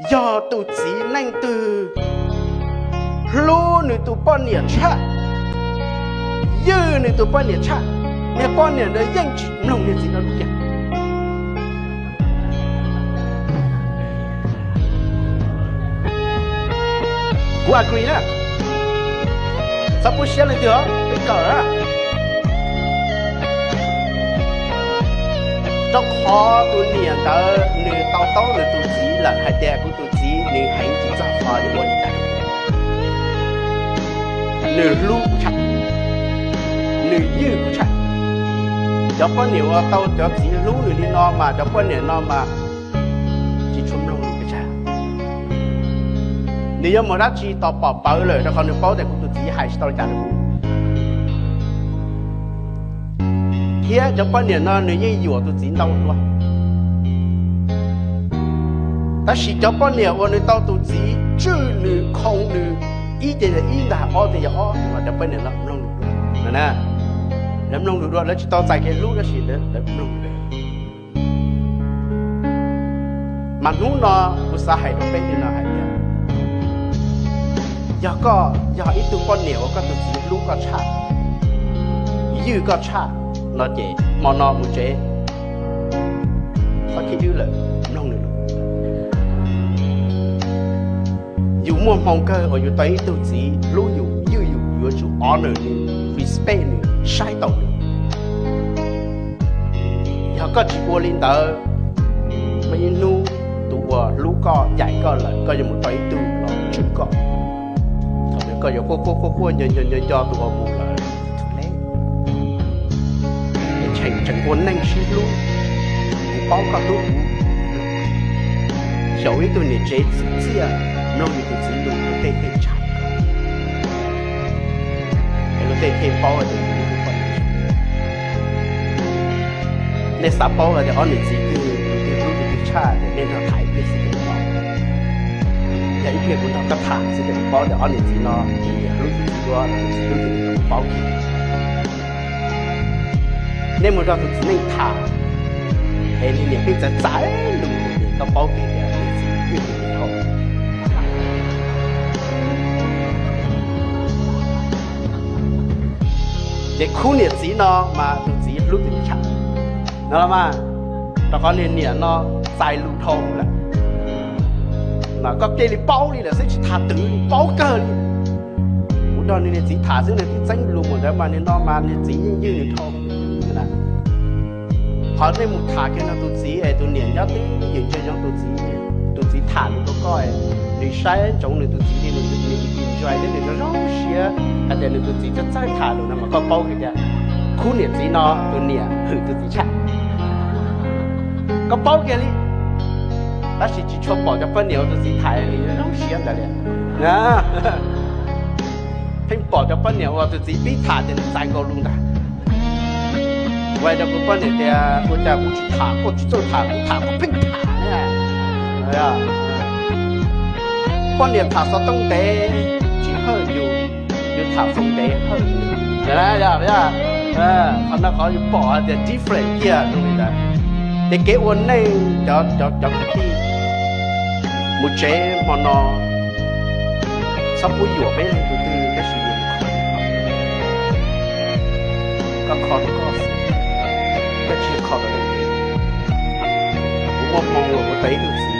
Yog tus txiv neej twg hlub nws tus poj niam tshaj, ywj nws tus poj niam tshaj, niag poj niam ntawd yeej tsis mloog niag txiv no lub cav. Kuv agree na, txhob pub siab leej twg os, peb kawm na. Rau qhov tus niam ntawd nws to taub nws tus txiv lawm hais tias kuv tus txiv nws heev tsis txog qhov yuav ua li cas. Nws hlub kuv tshaj, nws ywj kuv tshaj. Cov poj niam uas tau cov txiv hlub nws li no mas cov poj niam no mas tsis tshua mloog nws pes tsawg. Nws yuav mus dab tsi tos pom pawv lawm rau qhov nws paub tias kuv tus txiv hais tsis tau li cas rau kuv. Thiab cov poj niam no nws yeej yuam tus txiv ntau dua. Tab sis cov poj niam uas nws tau tus txiv tswj nws, khoo nws, ib ces yog ib ntag, ob ces yog ob, mas cov poj niam no mloog lus dua. Lawv mloog lus dua, lawv tsis tau txais kev hlub tab sis lawv mloog lus dua. Mas hnub no kuv xav hais rau peb li no hais tias, yog koj yog ib tug poj niam uas koj tus txiv hlub koj tshaj, ywj koj tshaj no ces hmo no mus tsev, txhob khib dwb lawm, mloog nws lus. Yus muaj hmoo kawg uas yus tau ib tug txiv hlub yus, ywj yus, yuav tsum honor nws, respect nws, saib taus nws. Yog koj tsis ua li ntawd, muaj ib hnub tus uas hlub koj, ncaim koj lawm, koj yuav mus tau ib tug los tswj koj. Thaum koj yuav quaj quaj quaj quaj nco nco nco nco tus uas mus lawm, tseem ua neej sib hlub, kuv paub koj hlub kuv. Xyaum ib tug niam tsev txim txiaj, mloog nws tus txiv lus, luag tej thiaj ntshai, luag tej thiaj paub tias nws hlub tus poj niam. Nej xav paub hais tias ob niam txiv twg tus twg hlub tus twg tshaj, nej nrog tham ib pliag xwb ces paub. Yog ib pliag kuv nrog koj tham xwb ces kuv paub tias ob niam txiv no tus niam hlub tus txiv dua, tus txiv hlub tus niam dua, kuv paub kiag. Nej mus nrog tus txiv neej tham, es nws niam pheej txawv txawv lus, koj paub kiag tias nws txiv ywj tus niam dhau. Ces khub niam txiv no mas tus txiv hlub tus niam tshaj no los mas, rau qhov niag niam no txais lus dhau lawm. Mas koj cia li paub li lawm xwb, tsis tham twv li, paub kawg li. Kuv nrog nws niag txiv tham xwb, nws twb txeeb lus mus ntawd mas niag no mas niag txiv yeej ywj nws dhau. Qhov nej mus tham kiag nrog tus txiv es tus niam nyob twj ywm ntsia ntsoov tus txiv, tus txiv tham lus rau koj, nws saib ntsoov nws tus txiv li, nws enjoy thiab nws zoo zoo siab hais tias nws tus txiv txawj txawj tham lus no mas koj paub kiag tias khub niam txiv no tus niam hwm tus txiv tshaj. Koj paub kiag li. Tab sis tsis tshua pom cov poj niam uas tus txiv tham zoo zoo siab ntawd li. Pheej pom cov poj niam uas tus txiv pib tham ces nws txais nkaus lus ntag. Kuv hais rau kuv poj niam tias, ua cas kuv tsis tham, koj tsis txawj tham, kuv tham koj pheej tham na. Poj niam tham xov tooj ntev tsis hawj yus, yus tham xov tooj ntev hawj yus. Qhov no qhov yus pom hais tias different kiag zoo li ntawd. Ces kev ua neej cov, cov kwv tij mus tsev hmo no, txhob pub yuam peb leej twg twg, tab sis yus kho, koj kho rau koj xwb, koj tsis kho rau leej twg. Kuv muaj hmoo uas kuv tau ib tug txiv